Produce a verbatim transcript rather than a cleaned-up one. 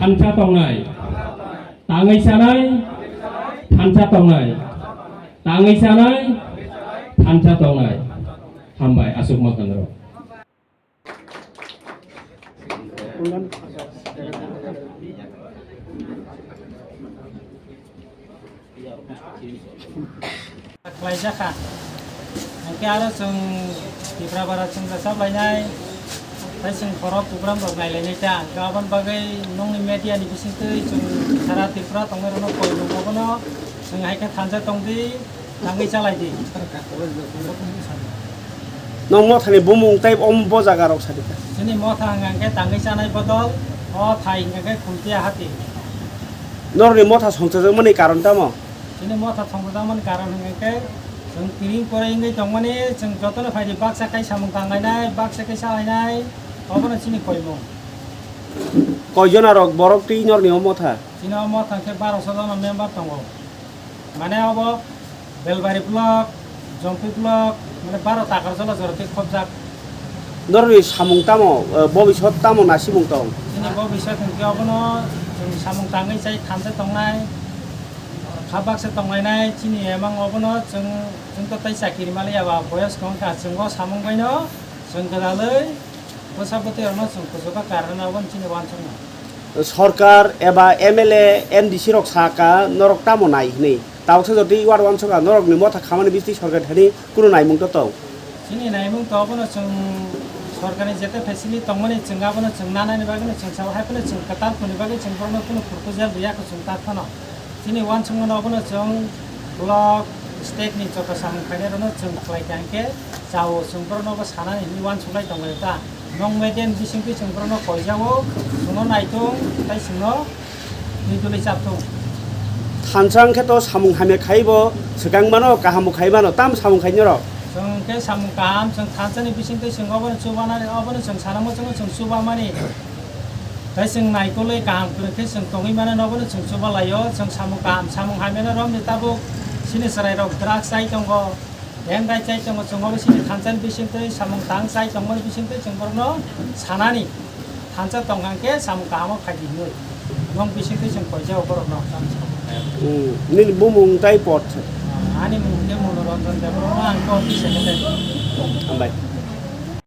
Thansa tongnai. Tangwi chanai. Thansa tongnai. Tangwi chanai. Thansa tongnai. Hambai, aswk ma khanaro. Khlaijak kha. Hwnkhe aro chwng Tipra bara chwng rwchap lainai, tei chwng khorok program rok nai lainai ta. Hwnkhe aboni bagwi nokni media ni bisingtwi chwng sara Tripura tongnai rokno koi nung, obono chwng hai khe thansa tong di, tangwi cha lai di. Nwng mothani bumung tei omo bo jaga rok sa di kha. Chini motha hwnkha khe tangwi chanai bodol, o thai hwnkha khe khumtiya hati. Norokni motha songchajakmani karon tamo? Chini motha songchajakmani karon hwnkha khe chwng kiring korai wngwi tongmani, chwng jotono phaidi baksa kai samung tanglainai, baksa kai salainai, obono chini koimung. Koijon arok borok twi norokni o motha? Chini o motha khe baroso jono member tongo. Mane obo Belbari block, Jompi block, mane baro Takarjala jora twi khobjak. Norokni samung tamo, eh, bobisot tamo nasimung tong? Chini bobisot hwnkhe obono chwng samung tangwi chai thansa tongnai, kha baksa tonglainai, chini emang obono chwng, chwng to tei chakiri maliya ba boyos kong kha, chwng o samung baino chwng gwdalwi bwsa bwtwi rokno chwng kuchugo karwi obono chini uansukma. Sorkar eba M L A, M D C rok saka norok tamo nai hwnwi. Tabuksa jotoi uar uansukha norokni motha khamani bisingtwi sorkar thani kunu naimung to tong? Chini naimung to obono chwng sorkarni jete facility tongmani chwng abono chwng nanani bagwino chwng sao, hai phano chwng kwtal khuni bagwi chwng borokno kunu proposal riya kho chwng ta phano. Chini uansukmano obono chwng block, state ni joto samung khainai rokno chwng khlai kha hwnkhe chao chwng borokno bo sanani hwnwi uansuk lai tonglaio ta. Nwng median bisingtwi chwng borokno koijao, chwngno naitung tei chwngno twi tuli chaptung. Thansa wngkhe to samung hamya khaibo swkang mano, kaham bo khai mano, tam samung khai norok? Chwng khe samung kaham, chwng thansa ni bisingtwi chwng obono chubanani, obono chwng sanamo chwngno chwng chubamani. Tei chwng naikolwi kaham kwrwng khe chwng tongwi mano, nobono chwng chuba laio, chwng samung kaham, samung hamya no romni tabuk chini chwrai rok drugs chai tongo. Beng bai chai tongo, chwng obo chini thansa ni bisingtwi samung tang chai tongmani bisingtwi chwng borokno sanani thansa tong kha hwnkhe samung kahamo phaidi hwnwi. Nwng bisingtwi chwng koijao borokno. Hmm, nini bumung tei pot? Ani mung khe Monoranjan Debbarma, ang khe office secretary. Hambai.